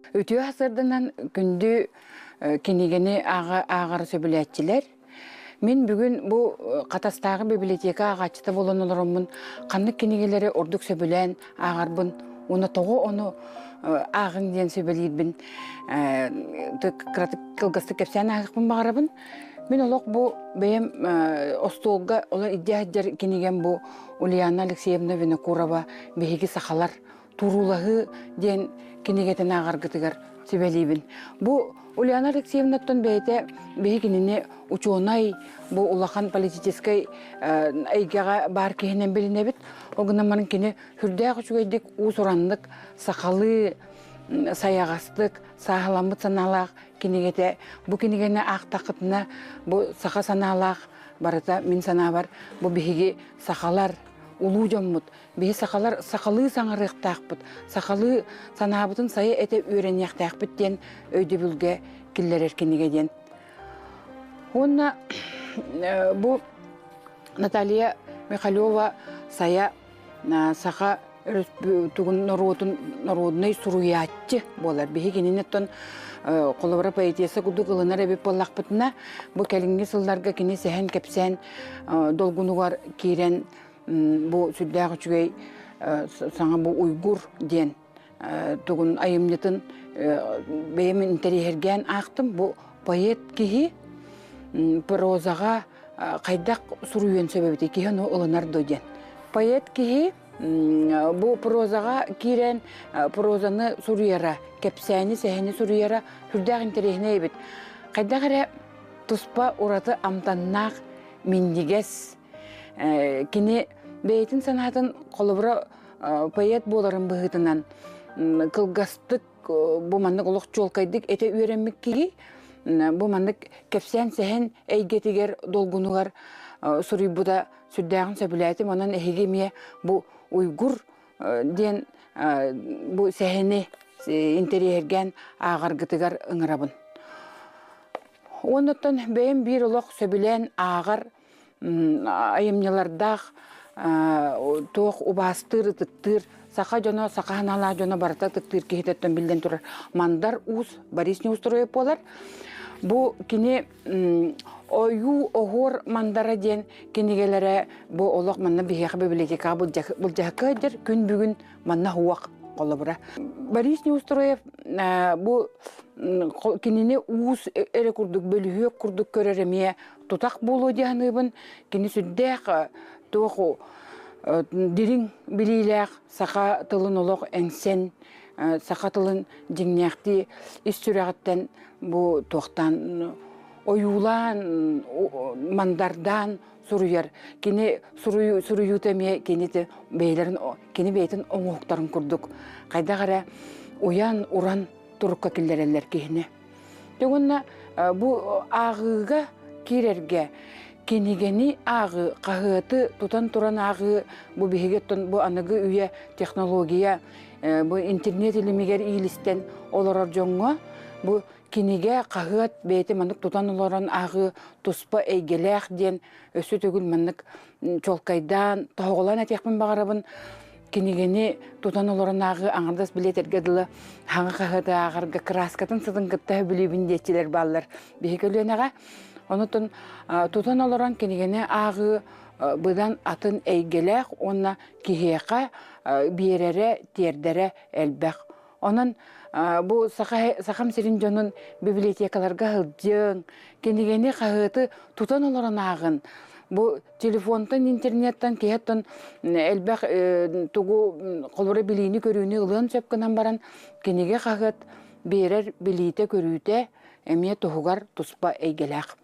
Үтүө сарсыарданан күндү кинигэни ааҕары сөбүлээччилэр. Мин бүгүн бу Хатастааҕы библиотека ааҕааччыта буолан олороммун ханнык кинигэлэри ордук сөбүлээн ааҕарбын уонна тоҕо ону ааҕыҥ диэн сүбэлиирбин кыратык кылгастык кэпсээн ааһыахпын баҕарабын. Мин олох бу бэйэм остуолга олор илдьэ сылдьар кинигэм бу Ульяна Алексеевна Винокурова «Биһиги сахалар» туруулаһыы диэн кинигэтин ааҕаргытыгар сүбэлиибин. Бу Ульяна Алексеевнаттан бэйэтэ биһи кинини учуонай, бу улахан политическай эйгэҕэ баар киһинэн билинэбит. Ол гынан баран кини сүрдээх үчүгэйдик уус-ураннык сахалыы сайаҕастык, сааһыламмыт санаалаах кинигэтэ. Бу кинигэни аахтаххытына бу саха санаалаах барыта мин санаабар бу биһиги сахалар улуу дьоммут Биһи сахалар сахалыы саҥарыахтаахпыт, сахалыы санаабытын сайа этэ үөрэниэхтээхпит диэн өйдөбүлгэ киллэрэр кинигэ диэн. Уонна бу Наталья Михалева сайа саха тугун норуотун норуодунай суруйааччы буолар. Биһи кинини оттон холобура поэтесса курдук ылынар эбит буоллахпытына, бу кэлиҥҥи сылларга кини сэһэн кэпсээн долгунугар киирэн бу сүрдээх үчүгэй саҥа бу уйгур диэн тугун айымньытын бэйэм интэриэһиргээн аахтым. Бу поэт киһи прозаҕа хайдах суруйуон сөп эбитий, киһи ону ылынар дуо диэн. Поэт киһи бу прозаҕа киирэн прозаны суруйара, кэпсээни, сэһэни суруйара сүрдээх интэриэһинэй эбит. Хайдах эрэ туспа ураты амтаннаах, минньигэс Кини бэйэтин санаатын холобура поэт буоларын быһыытынан кылгастык бу маннык олох чуолкайдык этэ үөрэммит киһи бу маннык кэпсээн-сэһэн эйгэтигэр долгунугар суруйбута сүрдээҕин сөбүлээтим. Онон эһиги эмиэ бу Уйгур диэн бу сэһэни интэриэһиргээн ааҕаргытыгар ыҥырабын. Уоннаттан бэйэм биир олох сөбүлээн ааҕар айымньылардаах туох убаастыыр, ытыктыыр саха дьоно, саха санаалаах дьоно барыта ытыктыыр киһитэттэн биллэн турар Мандар Уус Борис Неустроев буолар. Бу кини Ойуу оһуор мандара диэн кинигэлэрэ бу олох манна биһиэхэ библиотекаҕа былдьаһыкка сылдьар күн бүгүн манна уох холобура. Борис Неустроев бу кинини уус эрэ курдук бөлүһүөк курдук көрөр эмиэ тутах буолуо дии саныыбын. Кини сүрдээх туох дириҥ билиилээх саха тылын олох эҥсэн, саха тылын дьиҥнээхтии ис сүрэҕиттэн бу туохтаан ойуулаан, мандардаан суруйар. Кини суруйуута эмиэ кини бэйэлэрин кини бэйэтин оҥоһуктарын курдук хайдах эрэ уйан уран турукка киллэрэллэр киһини. Дьэ уонна бу ааҕыыга киирэргэ кинигэни ааҕыы, хаһыаты тутан туран ааҕыы бу биһиги оттон бу аныгы үйэ технология бу интернет илимигэр иилистэн олорор дьоҥҥо бу кинигэ, хаһыат бэйэтэ маннык тутан олорон ааҕыы туспа эйгэлээх диэн өссө төгүл маннык чуолкайдаан, тоһоҕолоон этиэхпин баҕарабын. Кинигэни тутан олорон ааҕыы аҥардас билиэтэргэ дылы хаҥа хаһыаты ааҕарга кырааскатын сытын кытта сөбүлүүбүн диэччилэр бааллар биһи көлүөнэҕэ. Онутун тутан олорон кинигэни ааҕыы быдан атын эйгэлээх уонна киһиэхэ биэрэрэ, тиэрдэрэ элбэх. Онон бу Сахам сирин дьонун библиотекаларга сылдьыҥ, кинигэни, хаһыаты тутан олорон ааҕын. Бу телефонтан, интернеттэн киһи элбэх тугу холобура билиини-көрүүнү ылыан сөп гынан баран, кинигэ хаһыат биэрэр билиитэ-көрүүтэ эмиэ туһугар туспа эйгэлээх.